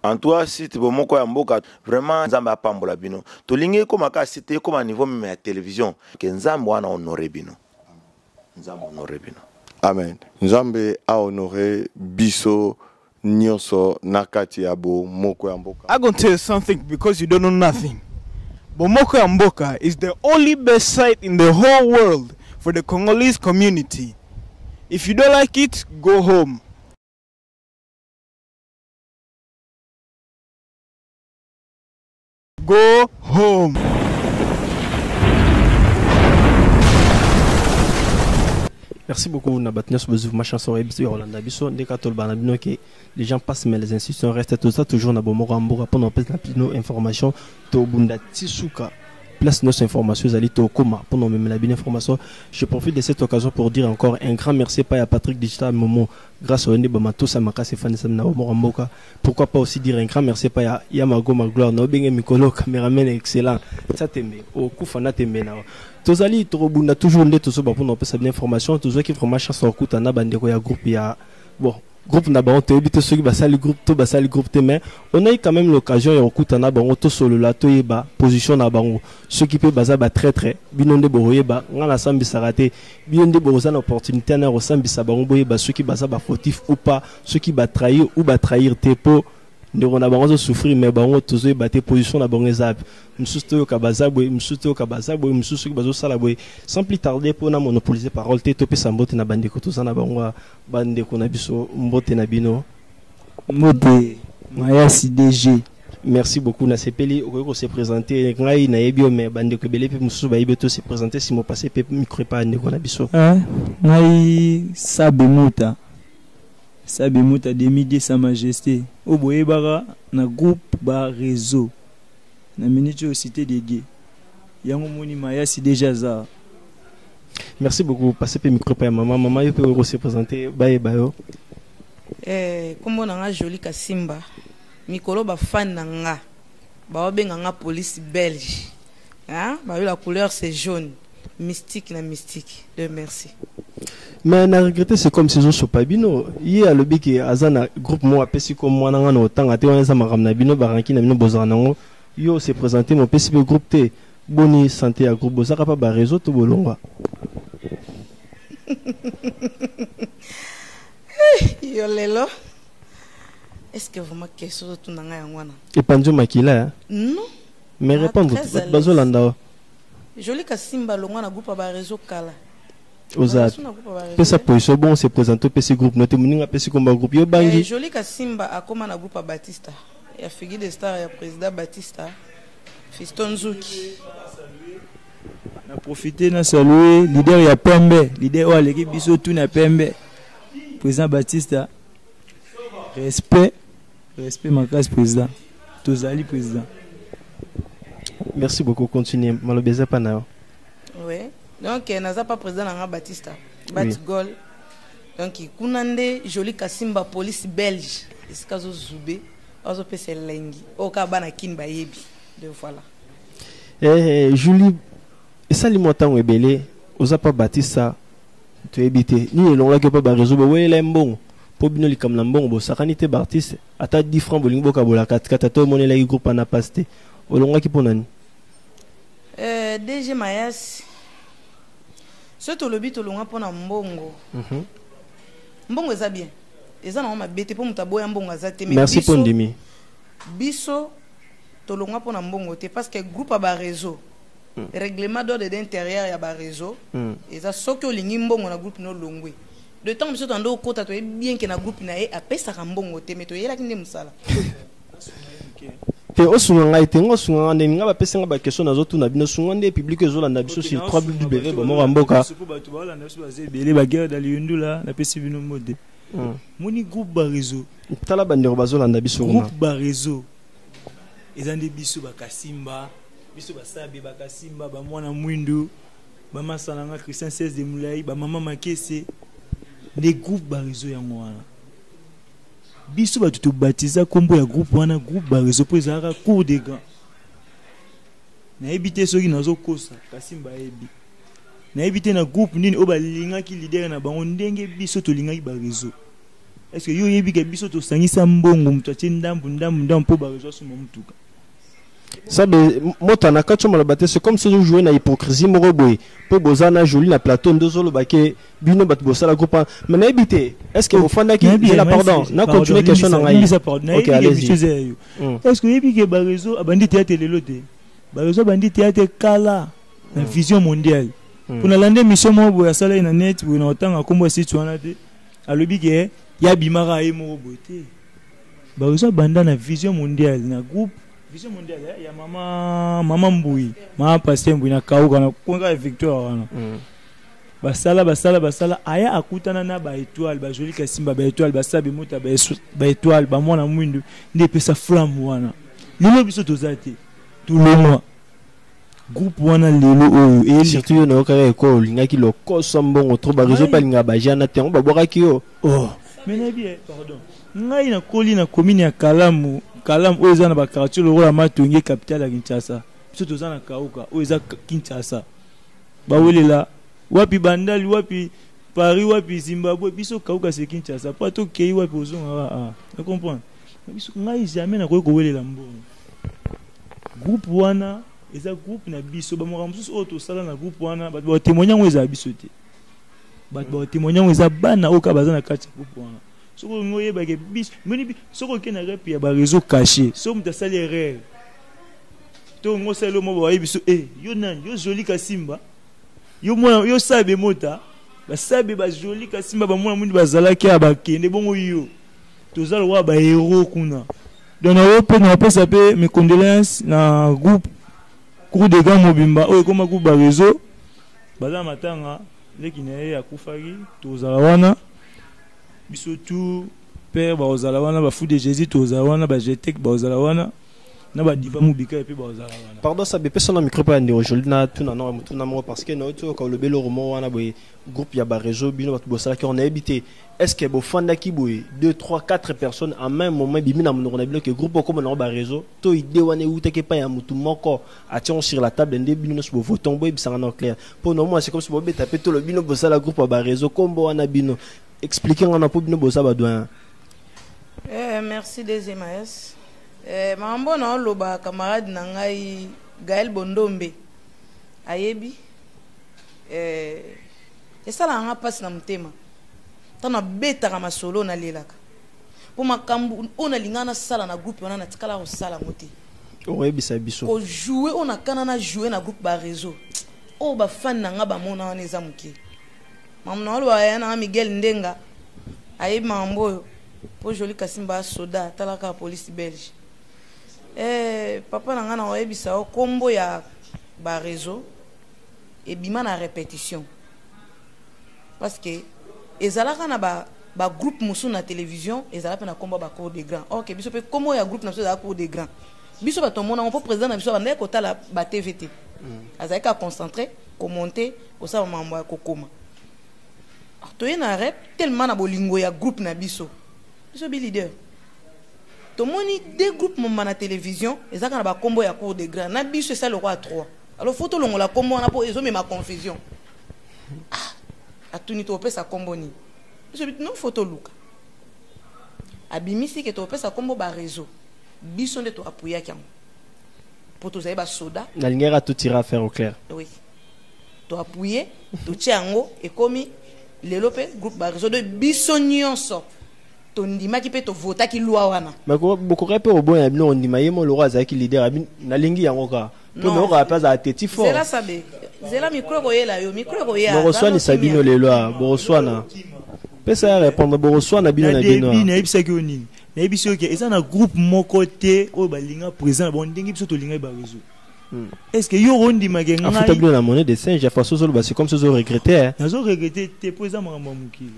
En tout cas, site bomoko ya mboka, vraiment Nzambe apambola bino. Tolingi ekoma ka site ekoma niveau meme ya télévision. Que Nzambe wana honore bino. Nzambe honore bino. Amen. Nzambe a honore biso nyonso na kati ya bomoko ya mboka. I gonna tell you something because you don't know nothing. Bomoko ya Mboka is the only best site in the whole world for the Congolese community. If you don't like it, go home. Go home. Merci beaucoup na bato nyonso bozwi ma chanson oyebi biso ya kolanda biso nde kaka toloba na bino ke les gens passent mais les institutions restent toza toujours na bomoko ya mboka mpona kopesa na bino information tobunda ti suka place nyonso information ezali tokoma mpona komemela bino information. Je profite de cette occasion pour dire encore un grand merci epai ya Patrick Digital Momo. Grâce oyo nde bamatosa makasi efandisami na bomoko ya mboka. Pourquoi pas aussi dire un grand merci epai ya Yamago Magloire na obenge mikolo cameraman excellent tia tembe okufa na tembe na tozali tokobunda toujours nde tozoba mpona kopesa bino information. Tozwaki vraiment chance ya kokuta na bandeko ya groupe ya bon groupe na bango, toyebi te soki basali groupe to basali groupe te, mais on a eu quand même l'occasion ya kokuta na bango, tosolola, toyeba position na bango. Soki mpe baza batraître, bino nde bokoyeba, nga nasambisaka te, bino nde bokoza na opportunité na kosambisa bango, boyeba soki baza bafautif ou pas, soki batrahir ou batrahir te, mpo ndeko na bango azosouffrir, mais bango tozoyeba te position na bango eza wapi. Mosusu toyoka baza boye, mosusu toyoka baza boye, mosusu soki bazosala boye. Sans plus tarder, mpona monopoliser parole te, topesa mbote na bandeko toza na bango, bandeko na biso, mbote na bino. Mbote Mayasi DG. Merci beaucoup. Nasepeli okoki kose présenter. Ngai nayebi yo, mais bandeko ebele mpe mosusu bayebi yo to se présenter simo passe mpe micro epa ya ndeko na biso. Ngai Sabe Muta, Sabe Muta demi de sa majesté oyo boyebaka na groupe ba réseau na minute oyo cité de Dieu yango moni Mayasi déjà aza. Merci beaucoup. Passe mpe micro epa ya mama. Mama, yo mpe okoki kose présenter, bayeba yo. Kombo na nga Jolie Kasimba. Mikolo ba fan na nga baobenga nga police belge. Hein? Ba la couleur c'est jaune. Mystique na mystique. De merci. Mais na regretté, c'est comme si ozosopa bino. Ye alobi ke aza na groupe moko, apesi ko mwana nga na otanga te. Wana eza makambo na bino, baranki na bino bozala nango. Yo se présente, mopesi mpe groupe te. Boni santé ya groupe? Bozaka pa bareseau to bolongwa? Yo lelo est-ce que vraiment question ozotuna ngai yango wana? Epanzi makila, hein? Non. Mais Ah, répondre très à bato l'aise. bazolanda o. Jolie Kasimba longwa na groupe ya bareseau kala. Oza Bareseau na groupe ya bareseau. Pesa position. Bon, se présente, opesi groupe no te, moninga apesi komba groupe yo bangi. Jolie Kasimba akoma na groupe ya Batista ya figure de star ya président Batista Fiston Nzuki. Na profiter na saluer leader ya pembe, leader oyo aleki biso tu na pembe, président Batista. Respect, respect makasi président, tozali président. Merci beaucoup. Continue, malobi eza pa na yo. Oui, donc naza pa président na nga Batista Batigol. Donc kuna nde Jolie Kasimba police belge esika azozube, azopesa elengi oyo kaka bana kini bayebi de voilà. Julie, esali mwa ntango ebele oza pa Batista, toyebi te nini elongolaki yo mpa bareseau. Bowelela ye mbongo mpo bino likambo na mbongo bosakani te. Baartiste ata 10 francs bolingi bokabola katikati, ata omonelaki groupe ana pasi te. Olongwaki mpo nani? DG Mayasi, soki tolobi tolongwa mpona mbongo, mbongo eza bien, eza nango mabe te, mpo moto aboya mbongo aza te, mais Merci mpo ndimi. Biso tolongwa mpona mbongo te, parce que groupe ya bareseau, règlement d'ordre d'intérieur ya bareseau eza soki olingi mbongo na groupe no, longwe. De temps biso tando okota, toyebi bien ke na groupe na ye apesaka mbongo te, mais toyelaki nde mosala. Te, osunga ngai te, nga osunga nga ndenge nga bapesi nga baquestion, nazotuna bino. Sunga nde public ezolanda biso sur 3W Bomoko ya Mboka. Po bato baolanda biso baza ebele, baguerre daliundula, napesi bino mbote. Moni groupe bareseau. Tala bandeko bazolanda biso kuna. Groupe bareseau eza nde biso bakasimba, biso basabe bakasimba, bamwana mwindu, bamasala nga Christian 16 de Molai, bamama Makese, nde groupe bareseau yango wana. Biso bato tobatiza nkombo ya groupe wana groupe bareseau mpo ezalaka cour de grand. Nayebi te soki nazokosa, Kasimba ayebi. Nayebi te na groupe nini oyo balingaki leader na bango ndenge biso tolingaki bareseau. Est ce que yo oyebi ke biso tosangisa mbongo, moto atie ndambu ndambu ndambu mpo bareseau asomba motuka? Sabe moto na kati maloba te, c'est comme si ozojouer na hypocrisie moko boye mpo boza na Joli na plateau nde ozoloba ke bino bato bosala groupe wana. Mais nayebi te, est ce que bofandaki? Zela, pardon, na continue question na ngai. Ok, allez-y. Yo. Est ce que oyebi ke bareseau abandi théâtre lelo te? Bareseau abandi théâtre kala na Vision Mondiale. Mpo nalanda émission moko boye asalaki na net boye, na kotanga nkombo ya site wana te, alobi ke ye abimaka ye moko boye te. Bareseau abanda na Vision Mondiale, na groupe Vision Mondiale ya mama Mbui, mama pasteur Mbui, na Kauka, na konka ya Victoire wana. Basala, basala, basala, aya akutana na baétoile, bajoli Kasimba, baétoile basabe mota, baétoile bamwana mwindu nde epesa flamme wana. Lelo biso toza te, tolongwa groupe wana lelo oyo eyeli. Surtout yo, nayokaka ekolo olingaki lokoso mbongo trop, bareseau mpe alingaka bajana te, yango babwakaki yo. Oh, mais nayebi pardon, ngai nakoli na commune ya Kalamu. Kalamu oyo eza na baquartier lokola Matonge, capitale ya Kinshasa. Biso toza na Kauka oyo eza Kinshasa. Bawelela wapi Bandali, wapi Paris, wapi Zimbabwe? Biso Kauka se Kinshasa. Po tokei wapi, ozongaka ah na comprendre biso. Ngai jamais nakoki kowelela mbongo. Groupe wana eza groupe na biso. Bamakambo mosusu oyo tosala na groupe wana, bato batémoigne yango, ezala biso te. Bato batémoigne yango eza bana oyo kaka baza na kati ya groupe wana. Soki olingi oyebake biso moni, soki okei na rep ya bareseau caché, soki moto asali erreur to ongo osali omo, bayebi biso e yo nani, yo Joli Kasimba, yo mwana, yo Sabe Mota, basabe bajoli Kasimba, bamwana mwindu bazalaki ya bakende bongo, yo toza lokola bahéros kuna. Donc nayo mpe napesa mpe mes condoléances na groupe Cour de Grand mobimba oyo ekoma groupe bareseau. Baza na matanga, leki na ye akufaki. Tozala wana biso tout père, bakozala wana bafou de Jésus, tozala wana bajetek, bakozala wana na badiva mobika mpe bakozala wana. Pardon Sabe, pesa na micro mpo ya ndeko Joli na tuna na motuna moko, parce que nauti oyoka olobeli oro moko wana boye, groupe ya bareseau, bino bato bosalaki wana. Nayebi te, est ce que bofandaki boye 2 3 4 personnes en même moment, ebimi na monoko na bino ke groupe okoma nango bareseau, to idée wana eutaki epai ya motu moko atiango sur la table nde bino nyonso bovoton? Boyebisanga na clair, mpo nomona c'est comme si bobeta mpe tolo bino bosala groupe ya bareseau, kombo wana bino. Explique nga na mpo bino boza badoyen. Merci deuxième as. Makambo na oloba, camarade na ngai Gaël Bondombe ayebi. Esalaka nga mpasi na motema ntango nabetaka masolo, nalelaka mpo makambo oyo nalingaka nasala na groupe wana, natikala kosala yango te. Okoyebisa biso. Kojouer oyo nakana na jouer na groupe bareseau oyo, bafani na nga bamona wana eza moke. Makambo na oloba, ya nanga Miguel Ndenga ayebi makambo oyo, mpo Joli Kasimba asoda tala kaka police belge. Papa na ngai, na oyebisa yo, nkombo ya bareseau ebima na répétition, parce que ezalaka na ba bagroupe mosusu na télévision, ezala mpe na nkombo ya bacour de grand. Or ke biso mpe nkombo ya groupe na biso ezala Cour de Grand. Biso bato omonango mpo président na biso abandaki kotala batv te, azalaki kaka concentré komonter, kosala makambo ya kokoma. Toye na rep tellement na bolingo ya groupe na biso, biso bileader, tomoni deux groupes moma na télévision ezalaka na bakombo ya Cour de Grand na biso, esali lokola 3. Alors faut tolongola kombo wana mpo ezomema confusion. Ah, atuni topesa kombo nini? Biso non, faut toluka. Abimisi ke topesa kombo bareseau. Biso nde toapuyaki yango mpo tozali basoda. Nalingaka totira affaire au clair. Oui, toapuye, totia yango, ekomi lelo mpe groupe bareseau de biso nyonso tondimaki mpe tovotaki loi wana. Bokoki mpe koboya bino kondima ye mo loko azalaki leader, abi nalingi yango kaka mpo nayokaa mpe azala teti fort. Zela Sabe, zela, micro ekoyela yo, micro ekoya. Bokoswanisa bino lelo a bokoswana, pesa ya répondre, bokoswana bino na bino. Nayebisaki yo nini? Nayebisi yo ke eza na groupe moko te oyo balinga président na bango ndenge biso tolingaki bareseau. Est ce que yo okondimake? Afuta bino na monnaie de singe ya façon ozoloba, c'est comme si ozo regretter. Nazo regretter te, mpo eza makambo ya mokili.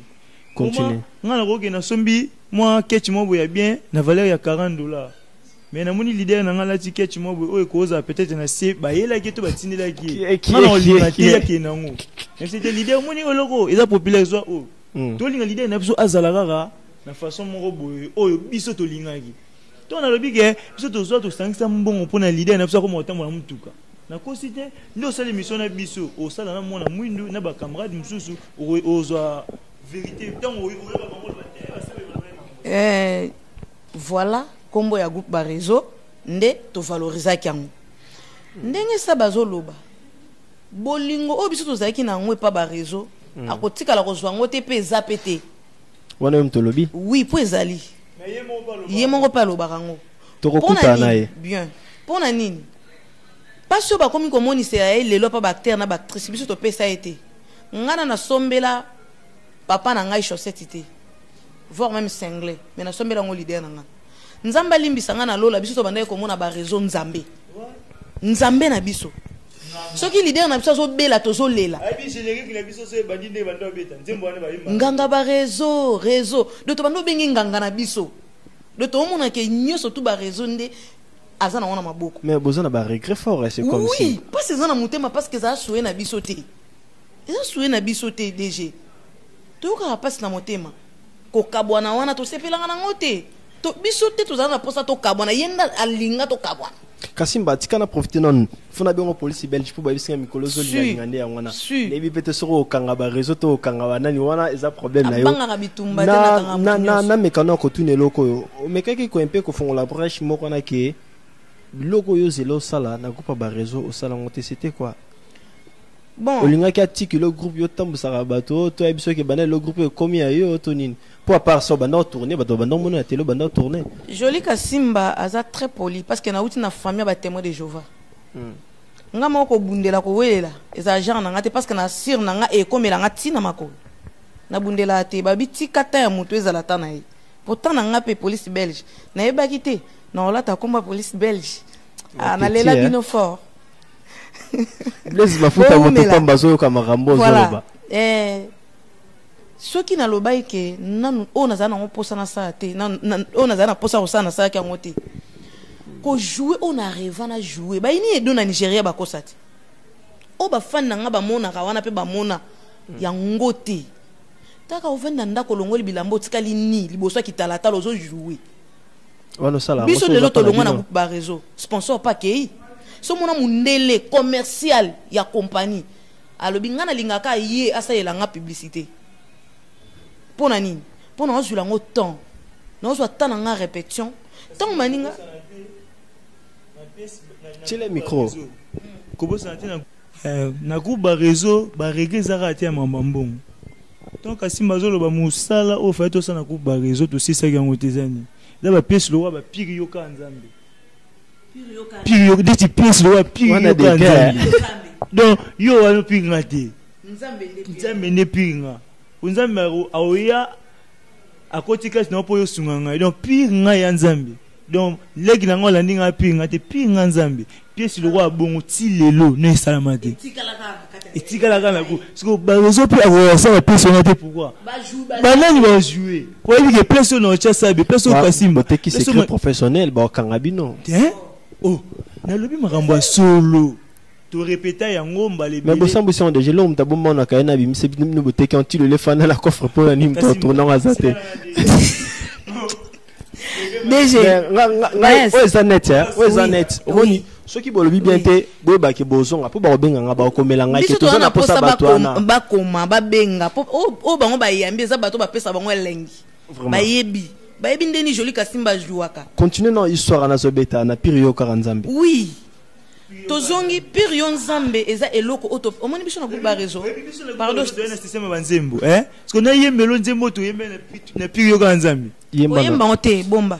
Continue. Ngai nakokende nasombi mwa ketch moko boye ya bien na valeur ya 40 dollars, mais namoni leader na ngai alati ketch moko boye oyo ekozala peut-être na se bayelaki ye to batindelaki ye. Ngai na kolinga te yakende yango, c'était leader. Omoni eloko eza populaire, zwa oyo. Tolinga leader na biso azala kaka na façon moko boye oyo biso tolingaki. To nalobi ke biso tozwa, tosangisa mbongo mpona leader na biso akoma kotambola motuka. Nakosi te nde osala émission na biso, osala na mwana mwindu na bacamarade mosusu, ozwa vérité ntango oyoka bango loba te basala. Voilà nkombo ya groupe bareseau nde tovalorisaki yango. Ndenge sa bazoloba, bolingo oyo biso tozalaki na yango epa bareseau, akotikala kozwa yango te, mpe eza pe te. Wana yo moto olobi? Oui, mpo ezali ye moko mpe alobaka yango. Tokokutana na ye. Bien, mpo na nini? Mpasi oyo bakomi komonisela ye lelo mpa baacteur na baactrice, biso topesa ye te. Ngai na nasombela papa na ngai chaussette te, voire même cinglé, mais nasombela yango leader na ngai. Nzambe alimbisa ngai na lola. Biso tobandaki komona bareseau Nzambe, Nzambe na biso. Soki leader na biso azobela, tozolela. Nganga bareseau, réseau do tobanda obengi nganga na biso. Do tomonake nyonso tu bareseau nde aza nango na maboko. Mais boza na baregret fort, c'est comme oui, si mpasi eza na motema, parce que ezala suye na biso te, eza suye na biso te. DG, toyokaka mpasi na motema. Kokabwana wana, tosepelaka nango te. Biso te tozala na mposa tokabwana, ye nde alinga tokabwana. Kasi mba tika na profite nanu funa bengo police belge mpo bayebisinga mikolo ozolingalinga nde yango wana. Nayebi mpe te soki okanga bareseau to okanga banani, wana eza problème na yo. Abangaka bitumba te, nakanga moto nyonso. Nameka na kotuna eloko oyo omekaki ko mpe kofongola brèche moko wana ke biloko oyo ozela osala na groupe ya bareseau, osala yango te, c'était quoi? Bon. Olingaki atiki lo groupe, yo otambusaka bato to yebi soki banda lo groupe ekomi ya yo to nini? Po à part ça, banda otourne, bato banda omona na tele, banda otourne. Joli Kasimba aza très poli, parce que nauti na famille ya batémoin de Jéhovah. Nga moko kobundela, kowelela ezala genre na nga te, parce que na sire na nga ekomela nga ntina makolo. Nabundelaka te. Babi tika ta ya moto ezala ta na ye. Pourtant na nga mpe police belge, nayebaki te na olata komba police belge. Ah, nalela bino fort. Blaise Mafuta moto pamba azoyoka makambo ozoloba. Eh, soki nalobaki ke nanu oyo nazala nango mposa nasala te, oyo nazala na mposa kosala, nasalaki yango te. Kojoue oyo na reva na joue bayini edo na Nigeria, bakosa te. Oyo bafani na nga bamonaka wana mpe bamona yango te. Taka ovandi na ndako, olongoli bilamba, otikali ni liboso ya kitalatala, ozojoue. Wana osala. Biso lelo tolongwa na groupe bareseau, sponsor mpe akei. So mona mondele commercial ya compagnie alobi: ngai nalingaka ye asalela nga publicité. Mpo na nini? Mpo na ozwila yango temps, naozwa temps na nga répétition, ntango maninga. Tiele micro. Kobosana te, na groupe bareseau, baregret eza kaka te ya mamba mbongo. Donc Kasimba azoloba mosala oyo fai tosala na groupe bareseau, tosisaki yango te. Eza nini? Eza bapièce lokola bapiri yoka Nzambe, piri yo neti pièce lokola piri yoka Nzambe. Donc yo wana opiri nga te, Nzambe nde piri nga. Nzambe aoya akoti kasi na mpo oyo osunga ngai. Donc pire ngai ya Nzambe. Donc leki na ngai olandi ngai, pire ngai te, pire ngai Nzambe. Pièce lokola bongo ti lelo na esalama te, etikalaka na groupe. Siko bareseau mpe akosala pièce wana te. Pourquoi? Banani bajoue? Oyebi ke place oyo na otya sabe, place oyo Kasimba. Boteki secret professionnel, bakokanga bino. Te, oh, nalobi makambo ya solo. Torepeta yango mbala ebele. Mais bosambwisi yango deja. Eloko moto abomonaka ye na bimisi bino, boteki yango ti lelo efanda na coffre. Mpo na nini moto atournango aza te? DG. Oyo eza net, oyo eza net. Omoni, soki bolobi bien te, boyebaki bozonga mpo bakobenga nga, bakokomela ngai ke toza na posa bato wana. Bakoma, babenga po oyo bango bayambi eza bato bapesa bango elengi. Bayebi ndeni Joli Kasimba ajouaka. Continue na histoire nazobeta na pire yo kaka Nzambe. Oui, tozongi pire yo Nzambe. Eza eloko oyo omoni biso na groupe bareseau. Pardon, na système ya banzembo, eh, parce que nayembelo nzembo toyembe na pire yo kaka Nzambe. Oyemba ngo te, bomba,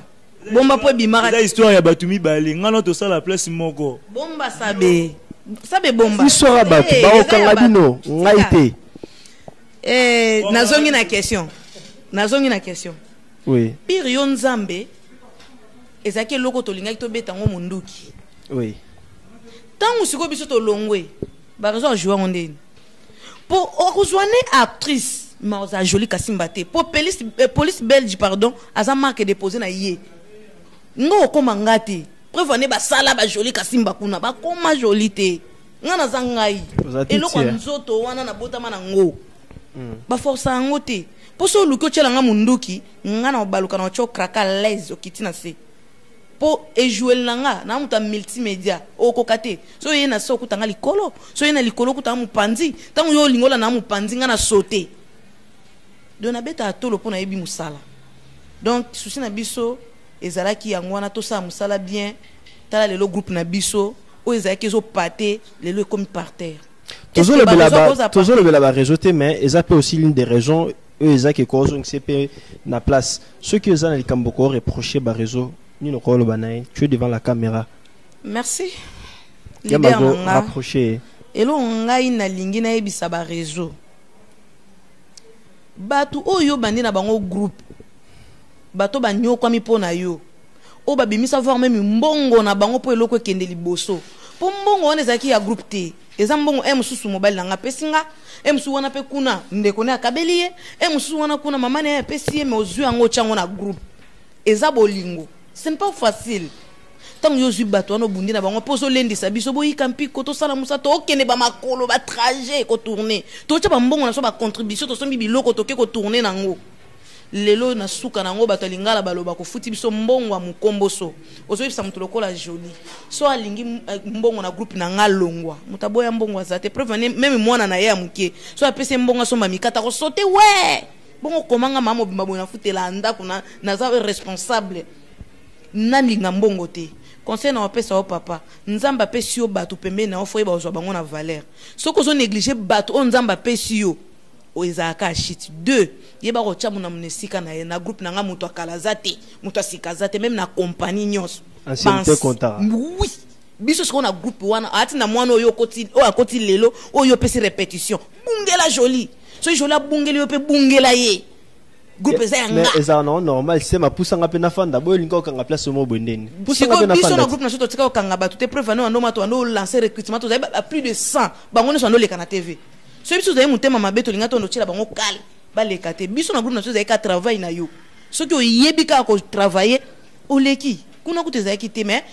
bomba mpo ebimaka. Eza histoire ya bato mibale, ngai na tosala place moko. Bomba, sabe sabe, bomba. Histoire ya bato, baokanga bino, ngai te. Nazongi na question, nazongi na question. Oui. Pire yo Nzambe ezalaki eloko tolingaki tobeta yango monduki. Ntango sikoyo biso tolongwe bareseau, ajoue yango ndeni? Mpo okozwa ne actrice ma ozala Joli Kasimba te, mpo police belge, pardon, aza marque déposé na ye. Nga okóma nga te. Preuve ane basala bajoli Kasimba kuna, bakóma Joli te. Nga naza ngai. Eloko ya nzoto wana nabotama nango, baforsa yango te. Mpo so oluki otyela nga monduki, nga na obaluka na otya okraka laise, okiti na se. Mpo ejouele na nga na moto ya multimédia, okoka te. So oye na se, okuta nga likolo. So oye na likolo, okuta nga mopanzi. Ntango yo olingi olanda nga mopanzi, nga na saute. Donc nabetaka tolo mpo nayebi mosala. Donc souci na biso ezalaki yango wana, tosala mosala bien. Tala lelo groupe na biso oyo ezalaki ezopate, lelo ekomi par terre. Tozolobela baréseau te, mais eza mpe aussi l'une des raisons oyo ezaki ekozongisa mpe na place. Soki eza na likambo koreproche baréseau, nini okoloba na ye? Tu es devant la caméra. Merci, leader na nga. Rapproche. Eloko ngai nalingi nayebisa baréseau, bato oyo bandi na bango groupe, bato banyokwami mpo na yo, oyo babimisa voire même mbongo na bango mpo eloko ekende liboso, mpo mbongo wana ezalaki ya groupe te, eza mbongo e mosusu mobali na nga apesi nga, e mosusu wana mpe kuna ndeko ne akabeli ye, e mosusu wana kuna mama na ye apesi ye, mais ozwi yango, otya yango na groupe. Eza bolingo, ce n'est pas facile. Ntango yo ozwi bato wana, obundi na bango mpo ozolendisa biso, boyika mpiko, tosala mosala, tokende bamakolo, batrajet, kotourne, totya bambongo na so, bacontribution, tosombi biloko, toke kotourne nango. Lelo na suka nango, bato ya lingala baloba kofuti biso mbongo ya mokomboso. Ozoyebisa moto lokola Joli, so alingi mbongo na groupe na nga, longwa. Moto aboya mbongo aza te. Preuve, même mwana na ye ya moke, so apesi ye mbongo asomba mikata, kosote we bongo. Komanga mama mobimba boye, nafutela ndako, naza responsable, nalinga mbongo te. Conseil na opesa yo, papa, Nzambe apesi yo bato pembeni na yo, fo yeba ozwa bango na valeur. Soki ozonéglige bato oyo Nzambe apesi yo, oyo ezalaka ya shit. Deux, yeba kotya mona esika na ye. Na groupe na nga, moto akala aza te, moto asika aza te, même na compagnie nyonso. Ancienneté comptera. Oui, biso sikoyo na groupe wana, ati na mwana oyo okoti, oyo akoti lelo, oyo opesi répétition, bungela Joli. Soki Joli abungeli yo mpe, bungela ye. Groupe eza ya nga. Mais ezala nango normal, se mapusanga mpe nafanda boye, olingi okanga place mo boye ndeni, pusanga sikoyo mpe biso na nafanda. Groupe na biso totika kokanga bato te. Preuve ane wando mato wando olance recrutement, tozali ba plus de 100, bango nyonso wando oleka na TV. Soki biso tozali motema mabe, tolinga tondo otiela bango kale baleka te. Biso na groupe na biso ezali ka travail na yo. Soki oyebi kaka kotravaille, oleki kuna. Kutu ezalaki te, mais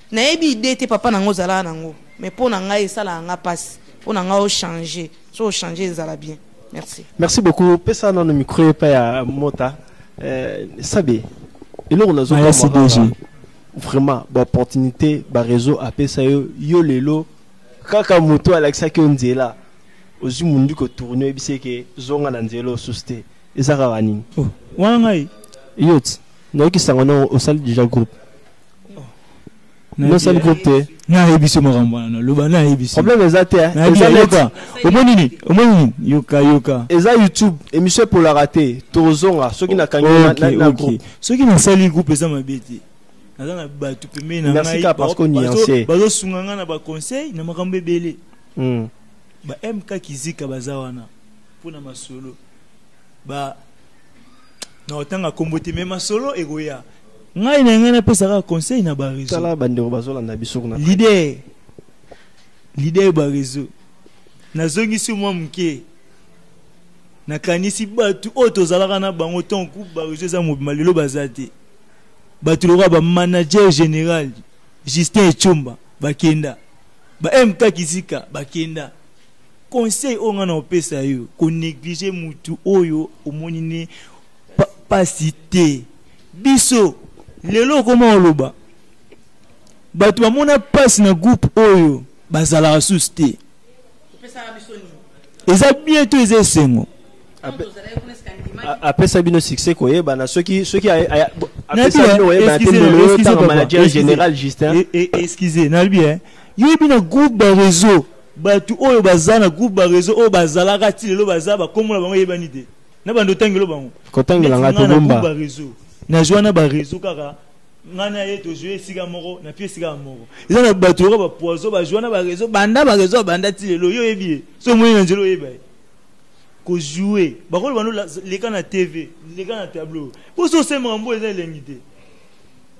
nayebi idée te, papa nango ozalaka nango, mais mpo na ngai esalaka nga mpasi. Mpo na ngai ochange, so ochange ezala bien. Merci. Merci beaucoup. Pesa nano micro epai ya Mota. Sabe eloko Maya CDG. Vraiment, baopportunité baréseau apesa yo, yo lelo kaka moto alakisaki yo nzela, ozwi mundu kotourne, oyebisi eke zonga na nzela osusu te, eza kaka nini? Oh, wana ngai. Yo ti nayokisango no osali déjà groupe, nosali groupe te. Nayebi so makambo wana, naloba nayebi so. Problème eza te, hein. Nayebi. Eza net. Yoka, omoni nini? Omoni nini? Yoka, yoka. Eza YouTube, émission epolaka te, tozonga soki nakangi na groupe. Soki nasali groupe, eza mabe te. Naza na bato pembeni na Merci ngai kaka parce qu'on nuancé. bazosunga ngai na baconseil na makambo ebele. Ba MK Kizika baza wana mpona masolo, ba na otanga kombo te, mais masolo ekoya. Ngai na ngai napesaka conseil na baréseau. Tala bandeko bazolanda biso kuna. Leader, leader, baréseau, nazongisi mwa moke. Nakanisi bato oyo tozalaka na bango ntongo groupe baréseau eza mobima, lelo baza te. Bato lokola bamanager général Justin Echomba bakenda, ba MK Kizika bakenda. Conseil oyo ngai na opesa yo, konéglige mutu oyo omoni ne pasi te. Biso lelo okoma oloba bato bamona pasi na groupe oyo bazalaka susu te. Opesaka biso nini? Eza bien to eza esengo. Tozalaki kuna, esika ndimaki. Apesa bino succès koyebana, soki Nayebi, apesa bino koyebana te. Excusez, Ndolo oyo excusez, ntango papa, manager excusez. général Justin. Excusez, nalobi yoyebi na groupe baréseau, bato oyo baza na groupe baréseau oyo bazalaka ti lelo, baza bakombo na bango eyebani te na bando otangelo bango. Kotangela nga Neti nga na tobomba. groupe baréseau, nazwa na baréseau kaka ngai na ye, tozwi esika moko na pie esika moko. Eza na bato yoka bapoison, bazwa na baréseau, banda baréseau banda ti lelo, yo oyebi ye, so omoni na nzela oyeba ye. Kojoue bakolo bando, leka na TV, leka na tableau, mpo so osala makambo eza elengi te.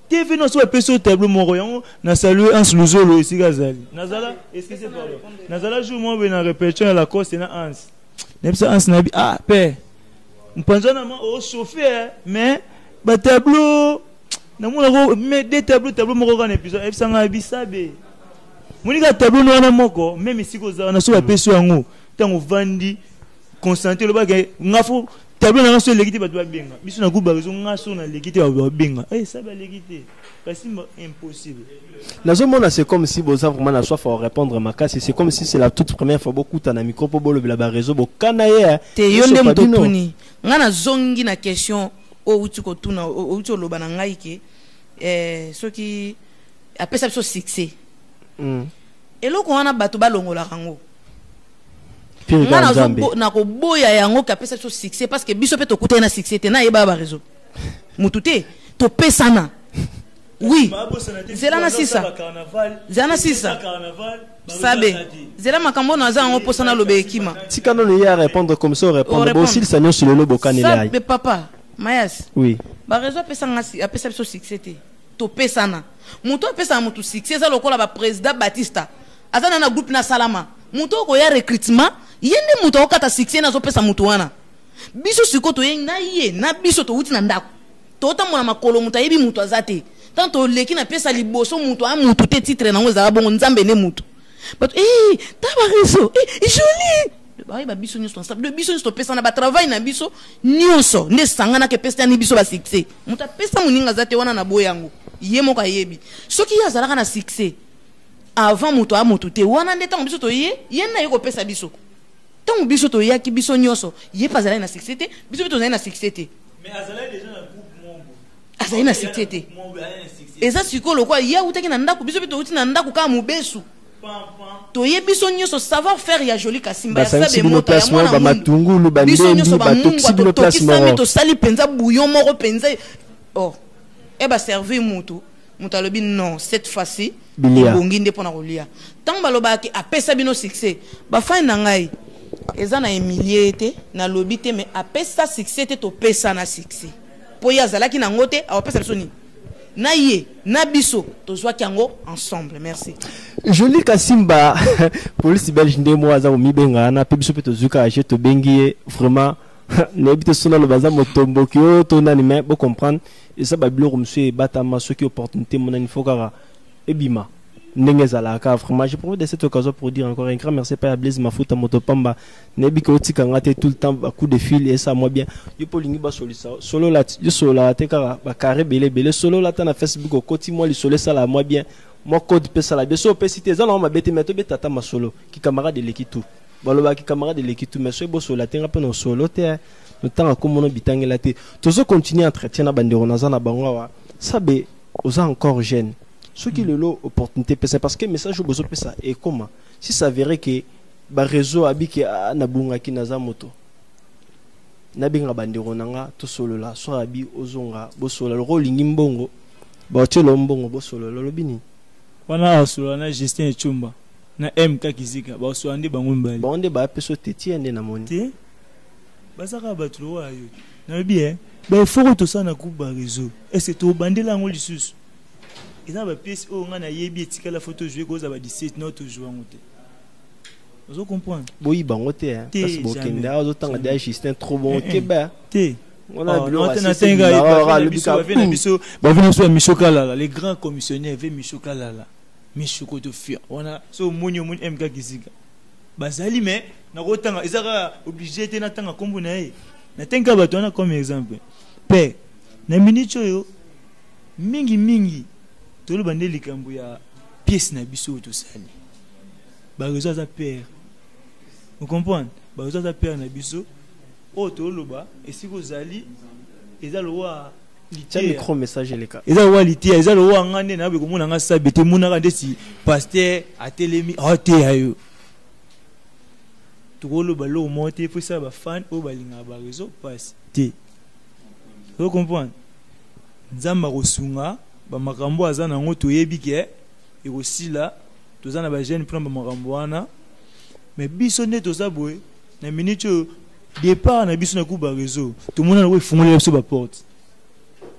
TV nyonso bapesi yo tableau moko yango. Na salue Hans Luzolo esika azali. Nazala, excusez, pardon, nazala jour moko boye na répétition ya Lacoste na Hans. Nayebisa Hans, nayebi, ah pe mpanza wana ma ochauffe, mais batableau namonako, mais deux tableau, tableau moko kaka na épisode. Ayebisa ngai bisabe monika tableau no wana moko, même esika oza wana, so bapesi yo yango, ntango ovandi concentré, olobaka nga fo tableau na nga so eleki te, bato babenga biso na groupe bareseau. Nga so naleki te, bato babenga sabe aleki te, kasi impossible. Nazomona c'est comme si boza vraiment na soif à répondre makasi. C'est comme si c'est la toute première fois bokuta na micro mpo bolobela baréseau bokana ye. Te, yo nde moto otuni nga, nazongi na question. Oyo outi kotuna, outi oloba na ngai ke soki apesa biso succès. Eloko wana bato balongolaka yango. Pire Nga kaka Nzambe. Nakoboya yango ke apesa biso succès, parce que biso mpe tokutani na succès te, nayeba ba réseau mutu te, topesana. Oui, zela na sisa, zela na sisa sabe, zela makambo oyo naza yango mposa naloba ekima. Tika nano ye arépondre comme ça, orépondre. Orépondre. Bosilisa nyonso lelo, bokanela ye. Sabe, papa Mayas. Oui. Baréseau apesanga apesa biso succès te, topesana. Moto apesaka motu succès eza lokola baprésident Batista aza na groupe na salama, moto oyo koya recrutement, ye nde moto akokata succès na azopesa motu wana. Biso sikoyo toye na ye na biso, towuti na ndako, totambola makolo, moto ayebi moto aza te. Tant toleki na pièce ya liboso, moto aya motu te, titre nango ezalaka bongo, Nzambe nde motu. Bato ta baréseau joli bayeba biso nyonso ensemble, biso nyonso topesana batravail na biso nyonso nde esanganaka, epesani biso basuccès. Moto apesa moninga aza te wana na boya yango, ye moko ayebi soki ye azalaka na succès avant moto aya motu te. Wana nde ntango biso toye, ye nde aye kopesa biso. Ntango biso toyaki, biso nyonso, ye mpe azalaki na succès te, biso mpe tozali na succès te. Mais azalaki déjà na groupe Mombo. Azali na succès te. Eza sikoyo lokola ye awutaki na ndako, biso mpe touti na ndako kaka mobesu, toye biso nyonso savoir faire ya Joli Kasimba ya Basangisi Sabe bino Mota ya place moko, mwana mundu. bamatungulu, Biso nyonso bandembi, batokisi bamungwa, bino place totokisami, moko. Tosali mpenza bouillon moko mpenza. Oh, e baservir mutu, moto alobi non, cette fois-ci Bilia. Ebongi nde mpona kolia. Ntango balobaki apesa bino succès, bafani na ngai eza na emilie te, nalobi te, mais apesa succès te, topesa na succès mpo ye azalaki nango te, awapesa biso nini? Na ye na biso tozwaki yango ensemble. Merci. Joli Kasimba, police belge nde moko aza komibenga wana mpe biso mpe tozwi kaka je tobengi ye. Vraiment nayebi te so naloba aza motomboki oyo to nani, mais bocomprendre, eza babiloko mosusu ebatama. Soki opportunité monani, fo kaka ebima ndenge ezalaka. Vraiment, je profite de cette occasion pour dire encore un grand merci pa ya Blaise Mafuta, moto pamba. Nayebi ke otika nga te, tout le temps bacoup de fil esa mwa bien. Yo mpo olingi basolisa, solola ti- yo sololaka te kaka bakare ebele ebele. Solola ata na Facebook, okoti mwa lisolo, esala mwa bien, mwa code mpe esala bien. So opesi te, eza nango mabe te, mais tobeta ata masolo ki camarade eleki tout. Balobaki camarade eleki tout, mais soki bosolola te, nga mpe na solo te, notanga komona bitangela te. Tozo continuer entretien na bandeko naza na bango awa. Sabe, oza encore jeune. Soki lelo opportunité pesa, parce que message oyo bozopesa ekoma, si s'avérait que baréseau abiki, ah, nabungaki, naza moto, nabenga bandeko na nga tosolola, so abi ozonga bosolola, loko olingi mbongo, baotiela mbongo, bosolola, olobi nini? Wana asolola na Justin Echumba na MK Kizika, baosolola nde bango mibale. Bango nde bapesa tetie nde namoni. Te, baza kaka bato lokola yo. Nalobi e baeffort oyo tosala na groupe baréseau, est-ce tobandela yango lisusu? Eza na bapièce oyo ngai nayebi etikala, fo tojouer, kozala ba 17 na tojouer yango te. Ozo comprendre? Boyi bango te, hein. Te, Place bokende jamais. awa, ozotanga Jamais. deya Justin trop bon. Eh, eh. Keba. Te. Wana Ah, biloko non, te, asisi natenga ye, bilaka, bavie na alobi biso, ka bavie na biso, bavie na biso ya Micho Kalala, les grands commissionnaires ve Micho Kalala, Micho Kotofia wana. So omoni, omoni MK Kizika bazali, mais nakotanga eza kaka obligé te natanga nkombo na ye. Natengi kaka bato wana comme exemple. Mpe na minute oyo, mingimingi toloba nde likambo ya pièce na biso oyo tosali. Baréseau aza père, ocomprendre? Baréseau aza père na biso oyo toloba. Esika ozali eza lowa Tia micro, message eleka. Eza lowa liteya, eza lowa nga nde nayobe komona nga sabe te, monaka ndeti pasteur atelemi aoteya yo. Tokoloba loko moko te po esala bafan oyo balingaka baréseau pasi te. Ozo comprendre? Nzambe akosunga bamakambo aza nango, toyebi ke ekosila. Toza na bajeune mpona bamakambo wana, mais biso nde toza boye na minute oyo. Départ na biso na groupe baréseau, tomona nango efungolela biso baporte.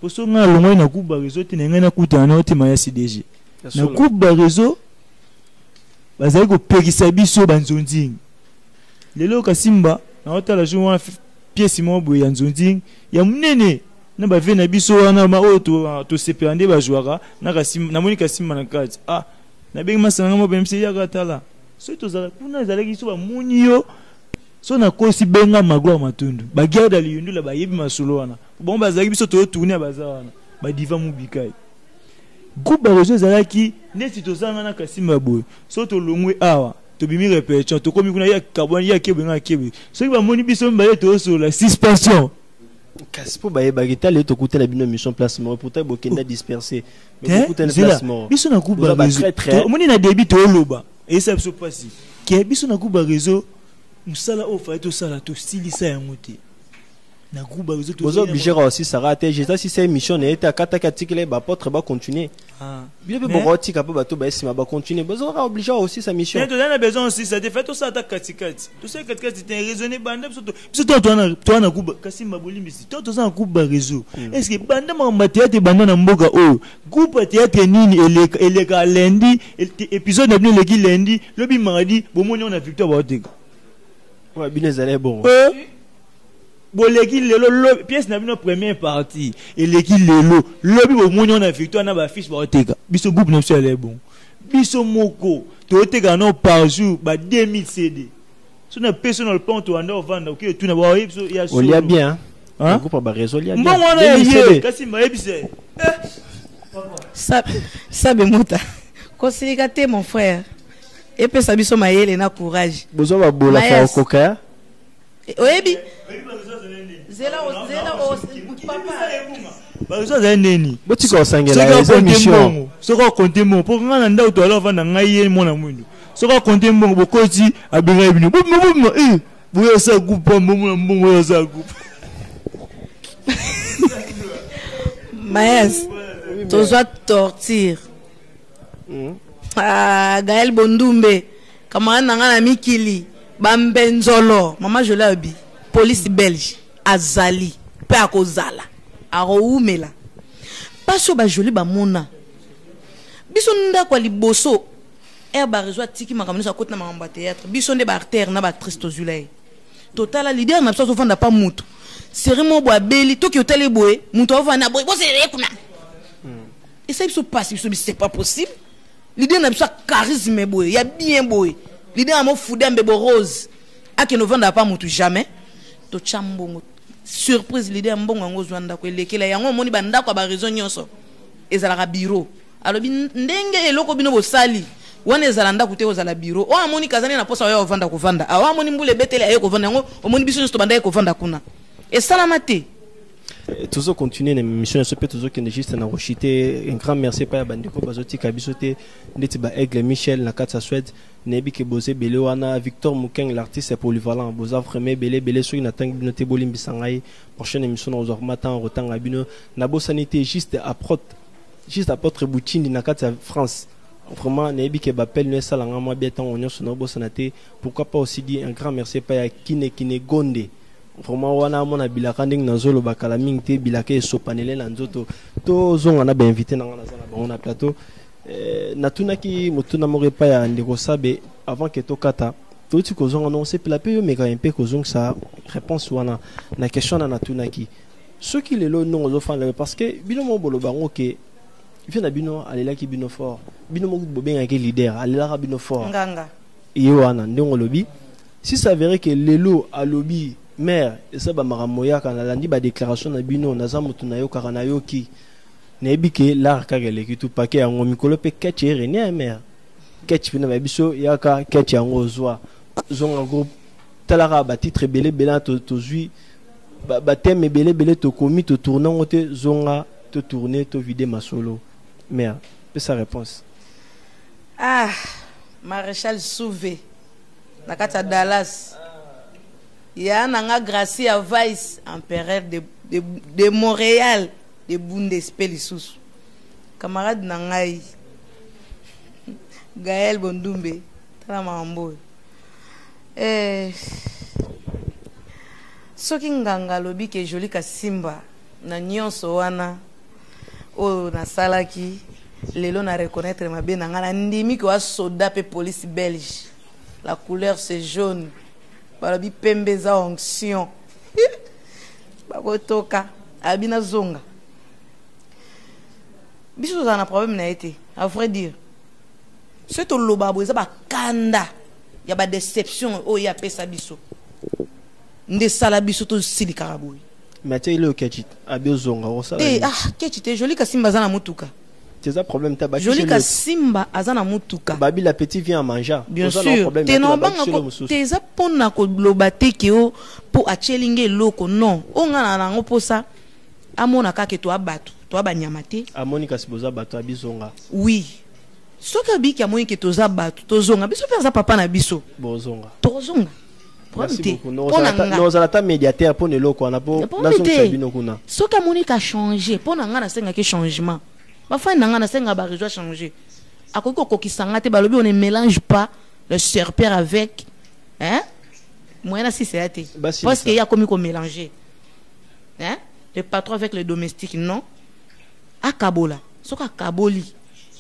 Po so ngai alongwaki na groupe baréseau te, na ngai nakutana na yo te, Mayasi DG. Na groupe baréseau bazali kopekisa biso banzonzing. Lelo Kasimba naotala jour wana pièce moko boye ya nzonzing ya monene na bave na biso wana oyo tosepela nde bazwaka na Kasimba. Namoni Kasimba na kati, ah, nabengi masanga moko mpe yaka tala. Soki tozala kuna, ezalaki so bamoni yo, so nakosi, benga Magloire Matundu, bagarde ya Liyundula bayebi masolo wana. Bango bazalaki, biso toyotourne, baza wana badiva mobikai. Groupe baréseau ezalaki neti tozanga na Kasimba boye. So tolongwe awa, tobimi répétition, tokomi kuna, ya kabwani, ya kebe, nga kebe. Soki bamoni biso mibale tozosolola, suspension. Kasi mpo bayebaki tala ye, tokutana bino mission place moko, pourtant bokenda disperser, mais bokutana place moko. Biso na groupe baréseau, omoni na début tooloba, eyesa biso mpasi ke biso na groupe baréseau, mosala oyo fallait tosala, tosilisa yango te na groupe baréseau. Boza obligé kosisaka te. Jeta sisa émission na ye te, akataki, atikela ye baapôtre bacontinue. Bino mpe bokotika mpo bato baesima bacontinue, bozalaka obligé kosisa mission. Tozali na besoin osisa te, fallait tosala ata katikati, tosala katikati te, raisonne banda biso biso toa na groupe. Kasi bolimbisi, to toza na groupe baréseau. Est ce que banda makambo ya théâtre ebanda na mboka oyo, groupe ya théâtre nini eleka lundi, épisode na bino eleki lundi, lobi mardi bomoni yango na Victoire baoteka? Bino ezali bongo. Boleki lelo, lobi pièce na bino première partie eleki lelo, lobi bomoni wana Victoire na bafiche baoteka. Biso groupe na biso ele bon, biso moko tooteka no par jour ba 2000 CD. So na peso na lopango, towanda ovanda, oki etuna baoyebi biso ya. Olia bien, groupe ya baréseau olia bien. Mbongo wana ye kasi bayebisa. Sabe muta kosilika te, mon frère, epesa biso mayele na courage. Bozwa babola fa okoka. Oyebi, zela, zela, papa. Bareseau azali nini? Botika kosangela, eza mission. Soki akonte mbongo, mpo ngai na ndako toala ovanda, ngai ye mwana mwindu, soki akonte mbongo, bokoti, abengai bino, bobima, bobima, boyo asala groupe, bomona mbongo oyo asala groupe. Mayas, tozwa torture. Ah, Gaël Bondumbe, camarade na ngai na mikili, bambenzolo, mama Jolie abi police belge azali mpe akozala, akowumela mpasi oyo bajoli bamona biso. Ndako ya liboso aire baréseau, atiki makambo nyonso, akoti na makambo ya théâtre. Biso nde baacteur na baactrice tozwila ye, totala leader na biso azovanda pa mutu seri moko boye, abeli, toki otali boye, mutu aovanda boye, boselela ye kuna, esali biso mpasi. Biso c'est pas possible, leader na biso ya charisme boye, ya bien boye, leader ya mofude ya mbebo rose, akende ovanda pa mutu? Jamais. Totya mbongo, surprise, leader ya mbongo yango ozwa ndako elekela yango. Omoni bandako ya baréseau nyonso ezalaka bureau. Alobi ndenge eloko bino bosali wana ezala ndako te, ozala bureau oyo amoni kazani na posa oyo ovanda kovanda awa, amoni mbula ebeteli, aye kovanda yango. Omoni biso nyonso tobandaki kovanda kuna, esalama te. Tozo continuer na émission na biso mpe tozokende juste na rochite. Un grand merci epai ya bandeko bazotika biso te, ndeti ba Aigle Michel na kati ya Suède, nayebi ke boza ebele wana, Victor Mukeng, l'artiste polyvalent, boza vraiment ebele ebele. Soki natangi bino te, bolimbisa ngai. Prochaine émission nakozwa matan kotanga bino. Nabosani te juste apôtre, juste apôtre Butindi na kati ya France. Vraiment nayebi ke bapele no esalanga mwa bien ntango nyonso, naobosana te. Pourquoi pas aussi dire un grand merci epai ya Kine Kine Gonde. Vraiment wana amona bilaka ndenge nazoloba kala mingi te, bilaka esopanele na nzoto. Tozonga na bainvité na nga, naza na bango na plateau. Natunaki motuna moko epai ya ndeko Sabe avant ke tokata, touti kozonga nongo sepela mpe yo meka mpe kozongisa réponse wana na question wana natunaki. Soki lelo ndongo ozofanda, parce que bino moko boloba yango ke vie na bino alelaki bino fort, bino moko bobengaki leader, alelaka bino fort. Nganga. Ye wana ndenge olobi, si s'avérait que lelo alobi: "Mare, eza bamakambo yaka, nalandi badéclaration na bino, naza moto nayokaka, nayoki, nayebi ke lar kaka eleki tu pake yango mikolo mpe ketch erenie ya mare ketch mpe na bayebi so yaka ketch yango ozwa zonga groupe, talaka batitre ebele ebele na tozwi bathème ebele ebele, tokomi totourne yango te, zonga totourne, tovide masolo." Mare, pesa réponse. Ah, Maréchal Souve na kati ya Dallas, ya na nga Gracie ya Vice Empereur de Montréal, de Bundes, mpe lisusu camarade na ngai Gaël Bondumbe. Tala makambo oyo, soki nganga alobi ke Joli Kasimba na nyonso wana oyo nasalaki lelo, na reconnaître mabe na ngai, nandimi ke wasoda mpe police belge, la couleur c'est jaune, balobi pembe eza onction, bakotoka abi nazonga. Biso tozala na problème na ye te. À vrai dire, soki toloba boye, eza bakanda ya badéception oyo ye apesa biso nde esala biso tosilikaka boye. Mais atia ile oketch abi ozonga, osala te. Nini? Ah, kechi te, Joli Kasimba aza na motuka. Eza problème te. Joli Kasimba aza na mutuka. Babi la petit vient en mangeant. Bien sûr te, na obanga te, eza mpona koloba te ke o mpo atieli nga eloko. Non, oyo nga na nango mposa amona kaka toa bato, toa banyama te. Amoni kasi boza bato, abizonga. Oui, soki abiki, amoni ke toza bato, tozonga. Biso mpe aza papa na biso. Bozonga. Tozonga, problème te mpo na nga. Nozala ata médiateur mpo na eloko wana, mpo nazongisa bino kuna. Soki amoni ka change, mpo na nga nasengaki changement. Bafani na nga, nasenga baréseau changer. Akoki kokokisa nga te. Balobi on ne mélange pas le serpent avec, hein, moyen na sisa ya te, parce que ye akomi komélanger, hein, le patron avec le domestique. Non, akabola. Soki akaboli,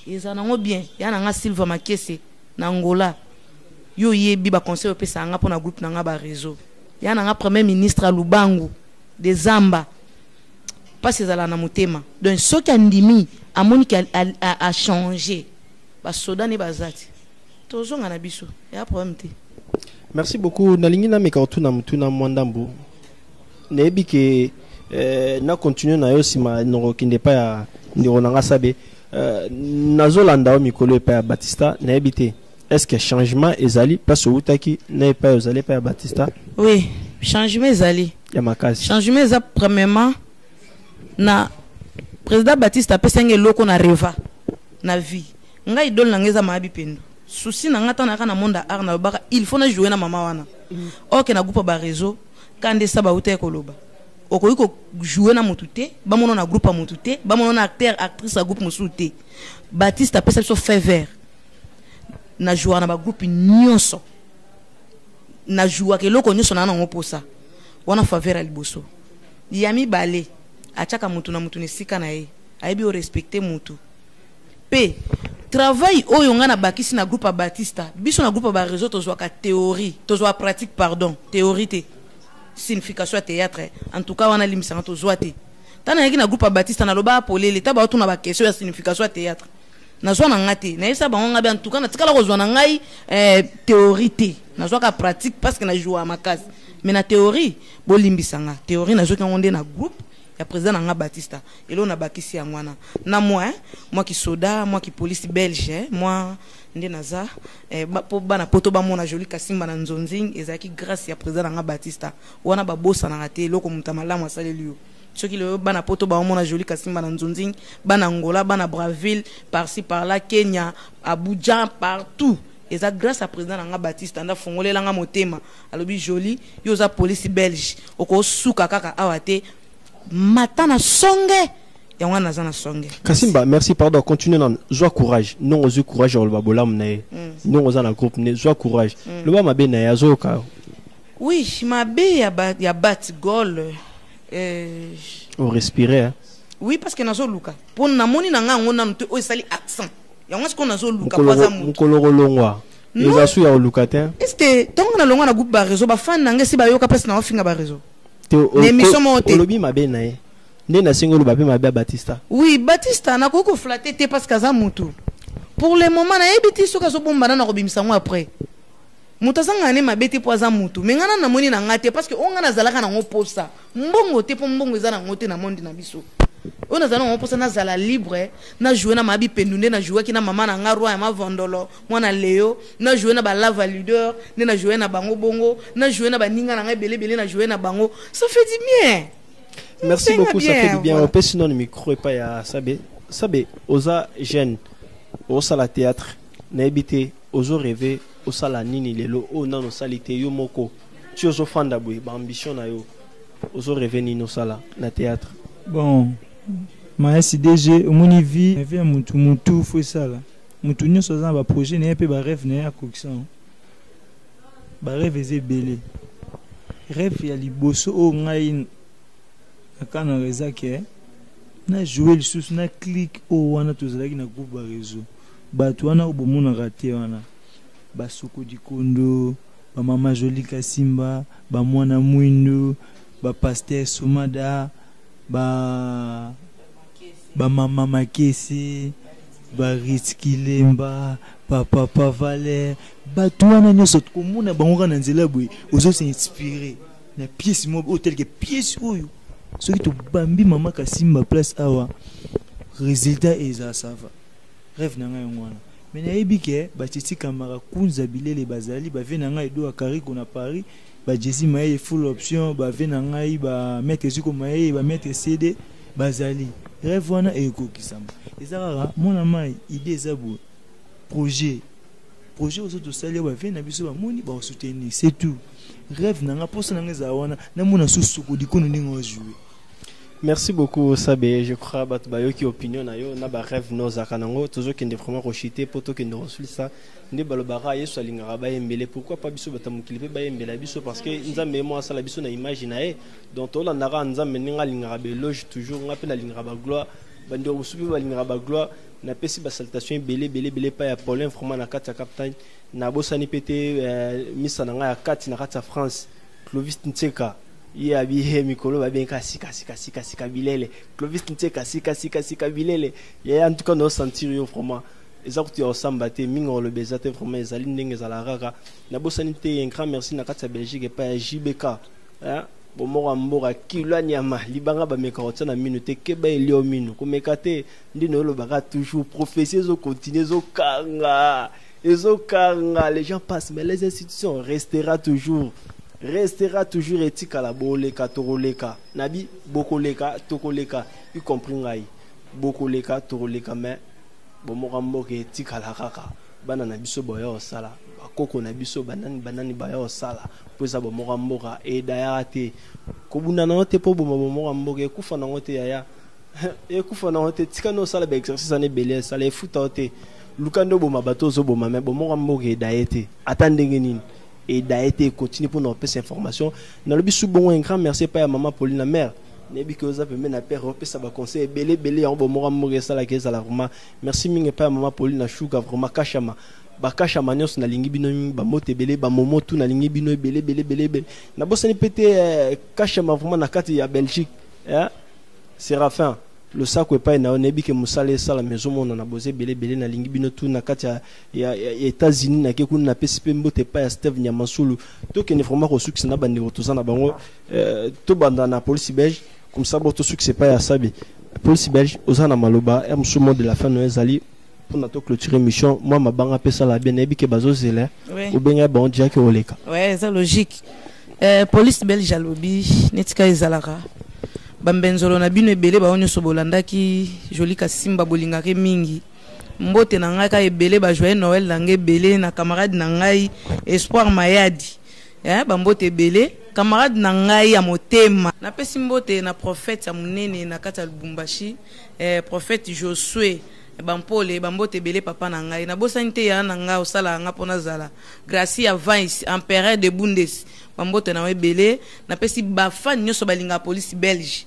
eza nango bien. Ya na nga Silva Makese na Angola, yo oyebi baconseil opesaka nga mpo na groupe na nga baréseau. Ya na nga premier ministre ya Lubangu de Zamba, mpasi ezala na motema. Donc soki andimi, amoniki achange, basoda nde baza te, tozonga na biso, ya problème te. Merci beaucoup. Nalingi nameka kotuna motuna mwa ndambu. Nayebi ke na continue na yo nsima, nokokende epai ya ndeko na nga Sabe. Nazolanda yo mikolo epai ya Batista. Nayebi te, est ce que changement ezali place outaki na epai ozali epai ya Batista? Oui, changement ezali. Ya makasi. Changement eza, premièrement, na président Baptiste apesaki eloko na reva na vie. Ngai, idole na ngai eza Mayabi Pendo. Souci na ngai, ntango nayaka na monde ya art, nalobaka il faut na jouer na mama wana. Oke na groupe ya baréseau, ka nde sa bauta ye koloba okoki kojouer na motu te, bamona na groupe ya motu te, bamona na acteur, actrice ya groupe mosusu te. Baptiste apesa biso feu vert na jouaka na bagroupe nyonso, na jouaka eloko nyonso na nango mposa wana. Faveur ya liboso. Ya mibale, atiaka mutu na mutu na esika na ye, ayebi orespecte mutu. Mpe travail oyo ngai nabakisi na groupe ya Batista, biso na groupe ya baréseau tozwaka théorie, tozwaka pratique, pardon, théorie te, signification ya théâtre. En tout cas wana limbisanga, tozwa te. Ntango nayaki na groupe ya Batista, naloba polele ta baotuna baquestion ya signification ya théâtre, nazwa na nga te. Nayebisa bango ngai be, en tout cas natikala kozwa na ngai théorie te, nazwaka pratique parce que najouaka makasi. Mais na théorie, bolimbisa nga, théorie nazwaki yango nde na groupe ya président na nga Batista. Eloko nabakisi yango wana na mwa, hein, mwa kisoda, mwa kipolisi belge, hein, mwa nde naza mpo bana poto bamona Joli Kasimba na nzonzing, ezalaki grâce ya président na nga Batista. Wana babosanaka te eloko moto ya malamu asaleli yo. Soki lelo bana poto baomona Joli Kasimba na nzonzing, bana Angola, bana Braville, par-ci par-là, Kenya, Abuja, partout, eza grâce à président na nga Batista. Nde afongolelanga motema, alobi: "Joli, yo oza polisi belge, okosuka kaka awa te, mata na songe." Yango wana naza na songe. Kasimba, merci. Pardon, continue nanu. Zwa courage. Ndongo ozwi courage ya koloba bolamu na ye, ndongo oza na groupe ne, zwa courage, loba mabe na ye, azoyoka yo. Oui, mabe ya bat gol Orespire, hein? Oui, parce que nazoluka mpo namoni na ngai yango nanu te. Oyo esali accent yango, sikoyo nazoluka mpo aza motu. Mokolo kolongwa eza su ya koluka te. Est-ce ntongo nalongwa na groupe baréseau, bafani na ngai esi bayoka mpasi na ofinga baréseau? Te. Na émission moko te. Olobi mabe na ye, nde nasengi oloba mpe mabe ya Batista. Oui, Batista nakoki koflatter te parce que aza motu. Pour le moment nayebi ti soki azobombana na kobimisa yango après. Moto azangaka ne mabe te mpo aza motu. Me ngai na namoni na ngai te, parce que oyo ngai nazalaka nango mposa, mbongo te, mpo mbongo eza nango te na monde na biso. Oyo nazala nango mposa, nazala libre, najoue na Mabi Pendu nde najouaki na mama na nga roi ya Mavondolo, mwana Leo, najoue na balava leader nde najoue na bango bongo, najoue na baninga na ngai ebelebele, najoue na bango, ça fait du bien. Merci Senga beaucoup, ça bien, fait du bien. Voilà. Opesi nano micro epai ya Sabe. Sabe, oza jeune, osala théâtre, nayebi te ozorêver osala nini lelo oyo nano osali te yo moko. Ti ozofanda boye, baambition na yo, ozorêver nini osala na théâtre? Bon, maesi DG, omoni vie ya mutu, mutu fo esala mutu nyonso aza na baprojet na ye mpe barêve na ye akokisa yango. Barêve eza ebele. Rêve ya liboso oyo ngai nakanaka eza ke na joue lisusu na clique oyo wana tozalaki na groupe baréseau. Bato wana oyo bomonaka te wana, basoko dikondo, bamama Joli Kasimba, bamwana mwindu, bapaster Somada, ba bamama Makese, barit Kilemba, bapapa Valer, bato wana nyonso komona bango kaka na nzela boye, ozosinspire na pièce moko oyo teleke. Pièce oyo soki tobambi mama Kasimba place awa. Résultat eza ça va. Rêve na ngai yango wana. Mais nayebi ke batiti Kamara Kunza Bilele bazali ba vie na ngai Edo Akariko na Paris, ba Jesse Maye full option, ba vie na ngai ba maître Zuko Maye, ba maître CD bazali. Rêve wana ekokisama. Eza kaka mwana mai idée eza boye. Projet projet ozo tosali ba vie na biso bamoni ba soutenir, c'est tout. Rêve na nga posa na nga ezala wana namona susu kodikono ndenge ojouer. Merci beaucoup Sabe, je crois bato bayoki opinion na yo na ba rêve no ozalaka nango. Tozokende vraiment kochite mpo tokende kosulisa nde balobaka Yesu alingaka bayembele. Pourquoi pas biso bato ya mokili mpe bayembela biso, parce que Nzambe ye mo asala biso na image na ye. Donc tolandaka Nzambe ndenge alingaka baéloge toujours. Nga mpe nalingaka bagloire, bandeko mosusu mpe balingaka bagloire. Napesi basalutation ebele ebele ebele epai ya Paulin vraiment na kati ya Capitaine. Nabosani mpe te misa na ngai ya kati na kati ya France, Clovis Ntseka. Ye abi ye mikolo babenga sika sika sika sika bilele. Clovis Ntseka sika sika sika bilele. Ye en tout cas no sentir yo vraiment. Eza kutu ya osamba te mingi oloba eza te vraiment, ezali ndenge ezalaka kaka. Nabosani te un grand merci na kati ya Belgique epai ya JBK. Hein? Bomoko ya mboka kilwa nyama libanga bameka kotia na minu te, keba elio minu komeka te. Nde na olobaka toujours prophétie ezo continuer, ezokanga ezokanga. Les gens passent mais les institutions restera toujours, restera toujours. Etikala boleka tokoleka nabi bokoleka tokoleka, y compris ngai bokoleka tokoleka, mais bomoko mboka etikala kaka. Bana na biso boya osala, bakoko na biso banani banani baya osala po eza bomoko mboka. Edayaka te kobunda nango te mpo boma bomoko mboka ekufa nango te yaya, ekufa nango te. Tika nde osala baexercice wana ebele, esala efuta yo te. Luka nde oboma bato ozoboma, mais bomoko mboka edaye te. Ata ndenge nini edaye te, ekontinue mpona kopesa information. Nalobi su bongo un grand merci epai ya mama Paulina mare. Nayebi ke oza pembe na père, opesa baconseil ebele ebele. Yango bomoko mboka esalaka ezala vraiment. Merci mingi epai ya mama Paulina Shuga vraiment. Kashama bakashama nyonso nalingi bino mingi, bamoto ebele bamomo tu nalingi bino ebele ebele ebele ebele. Nabosani mpe te Kashama vraiment na kati ya Belgique, Séraphin losako epai na yo. Nayebi ke mosala esalama ezomonana boza ebele ebele. Nalingi bino tu na kati ya États-Unis. Nake kuna napesi mpe mbote epai ya Steve Nyamasulu. Tokende vraiment kosukisa na bandeko toza na bango. Tobanda na police belge, comme ça bo tosukisa epai ya Sabi. Police belge, oza na maloba ya mosusu, mot de la fin no ezali mpona toclôturer mission. Mwa mabanga mpe esala bien. Nayebi ke bazozela obengai bango diaki oleka. Ouais, eza logique. Police belge alobi netika ezalaka bambenzolo na bino ebele bango nyonso bolandaki Joli Kasimba, bolingaki mingi. Mbote na ngai ka ebele, ba joyeux Noël na ngai ebele na camarade na ngai Espoir Mayadi, bambote ebele camarade na ngai ya motema. Napesi mbote na prophète ya monene na kati ya Lubumbashi, prophète Josué Bampole, bambote ebele papa na ngai. Nabosani te ya na ngai osalaka nga mpo nazala Gracie ya Vice empereur de Bundes, bambote na yo ebele. Napesi bafani nyonso balingaka police belge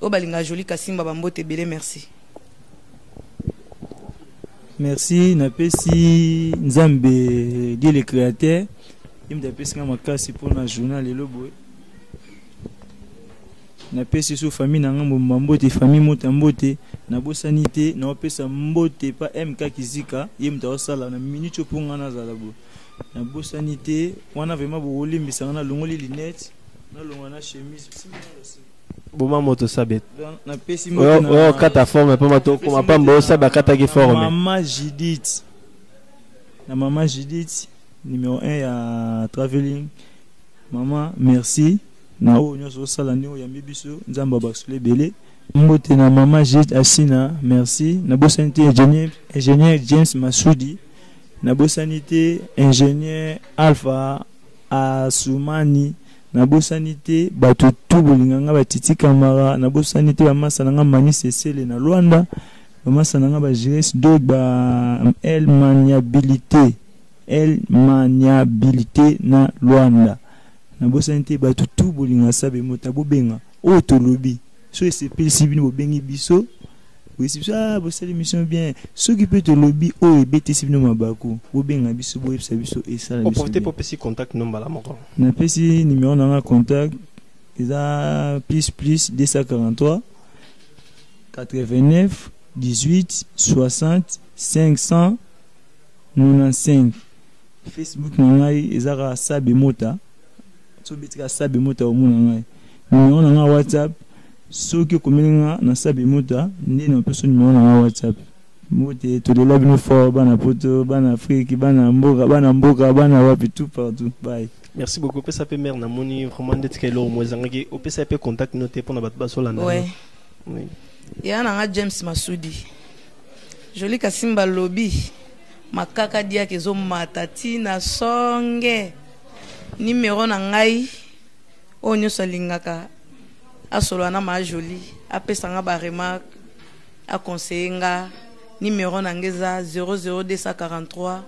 oyo balingaka Joli Kasimba, bambote ebele. Merci. Merci. Napesi Nzambe Dieu le créateur, ye moto apesi nga makasi mpona journal lelo boye. Napesi so famille na nga mobimba mbote, famille Mota mbote. Nabosani te naopesa mbote pa MK Kizika, ye moto aosala na minute oyo mpo nga nazala boye. Nabosani te wana vraiment bokolimbisa nga, nalongoli lunette, nalongola na chemise. Boma moto Sabe. Napesi oyo kata forme mpo mato okoma pamba osabe akataki forme. Mama Judith, na mama Judith numéro 1 ya travelling. Mama merci na oyo nyonso osala ndenge oyambi biso. Nzambe abakisula ebele. Mbote na mama Judith Asina, merci. Nabosani te ingénieur James Masudi, nabosani te ingénieur Alpha Asumani, nabosani te bato tu bolinga nga batiti Kamara, nabosani te bamasa na nga Mani Sesele na Luanda, bamasa na nga ba Jires Dog, ba El Maniabilité, El Maniabilité na Luanda. Nabosani te bato tu bolinga Sabe Mota. Bobenga oyo tolobi so esepelisi bino, bobengi biso, boyesi biso: ah, bosali mission bien. Soki mpe tolobi oyo ebetisi bino mabaku, bobenga biso, boyebisa biso esala biso. Oprofite mpo opesi contact no mbala moko. Napesi numéro na nga contact eza plus 243 89 18 60 595. Facebook na ngai eza kaka Sabe Mota. So obetika Sabe Mota, omona ngai. Numéro na ngai WhatsApp. Soki okomeli nga na Sabi Muta nde na peso numero na nga WhatsApp. Mbote tolela bino fort bana poto, bana Afrique, bana mboka, bana mboka, bana wapi tout partout. Bye. Merci beaucoup. Opesa pe mère namoni vraiment ndeti ka eloko mo ezangaki opesa pe contact no te pona bato bazolanda. Ouais. Oui. Ya na nga James Masudi. Jolie Kasimba lobi makaka diaka ezomata ti na songe. Numero na ngai oyo nyonso alingaka asolola na ma Jolie apesa nga ba remarque a conseiller nga numero na nga eza 00243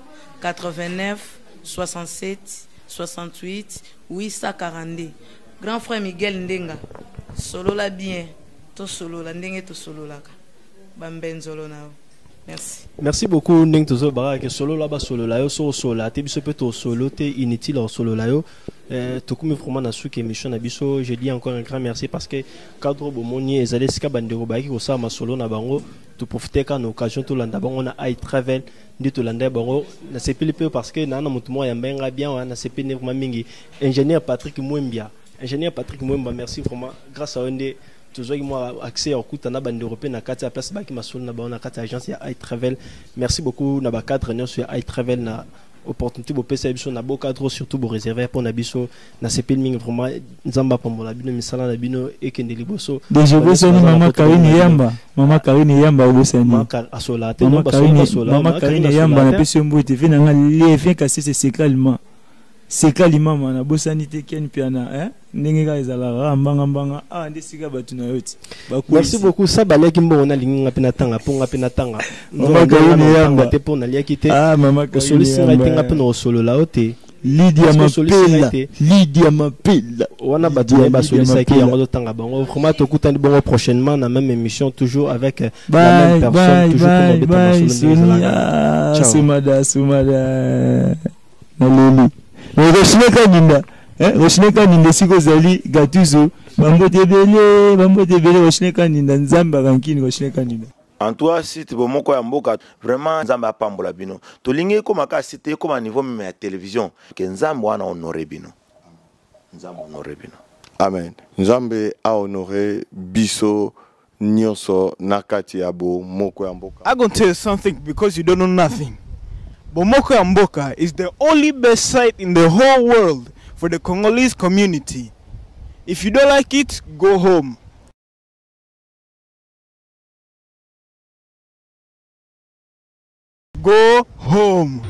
89 67 68 842 grand frère Miguel Ndenga solola bien tosolola ndenge tosololaka bambenzolo na yo merci. Merci beaucoup ndenge tozolobaka ke solola basolola yo so osolola te biso mpe tosolo te inutile osolola yo. Tokomi vraiment na suki émission na biso. Je dis encore un grand merci parce que cadre bomoni ezali esika bandeko bayaki kosala masolo na bango, toprofite kaka na occasion tolanda bango na i travel nde tolanda bango. Nasepeli mpe parce que naa na motu moko ayamba nga bien wana, nasepeli vraiment mingi. Ingénieur Patrick Mwembia, ingénieur Patrick Mwemba, merci vraiment. Grâce à yo nde tozwaki mwa accès ya kokuta na bandeko mpe na kati ya place bayaki masolo na bango na kati ya agence ya i travel. Merci beaucoup na bacadre nyonso ya i travel na opportunité bopesa biso na bo cadre, surtout bo réserver mpo na biso. Nasepeli mingi vraiment. Nzambe apambola bino, misala na bino ekende liboso. Deja obosani mama Karine Yamba, mama Karine Yamba obosani. Asola te, no basola. Mama Karine Yamba napesi yo mbote, vie na nga levin kasese secrètement sekali mama nabosani te Ken Piana eh? Ndenge kaka ezalaka kaka mbanga mbanga awa nde esika bato na yo ti. Merci beaucoup. Sa baliaki mbongo nalingi nga mpe natanga mpo nga mpe natanga Mama Karine Yamba. Te mpo naliaki te. Ah, mama osolisi ngai te, nga mpe na osolola yo te. Lydia Mapela, Lydia Mapela. Wana bato naye basolisaki yango, totanga bango vraiment. Tokutani bongo prochainement na même émission, toujours avec la même personne, toujours mpona beta masolo ndenge ezalaka. Sumada sumada naleli Rochine Kaninda, Rochine Kaninda esika ozali Gatuzo, bambote ebele, bambote ebele Rochine Kaninda, Nzambe akankini Rochine Kaninda. En tout cas site bomoko ya mboka vraiment Nzambe apambola bino. Tolingi ekoma kaka site, ekoma niveau meme ya télévision ke Nzambe wana honore bino. Nzambe honore bino. Amen. Nzambe a honore biso nyonso na kati ya bomoko ya mboka. I gonna tell you something because you don't know nothing. Bomoko ya Mboka is the only best site in the whole world for the Congolese community. If you don't like it, go home. Go home.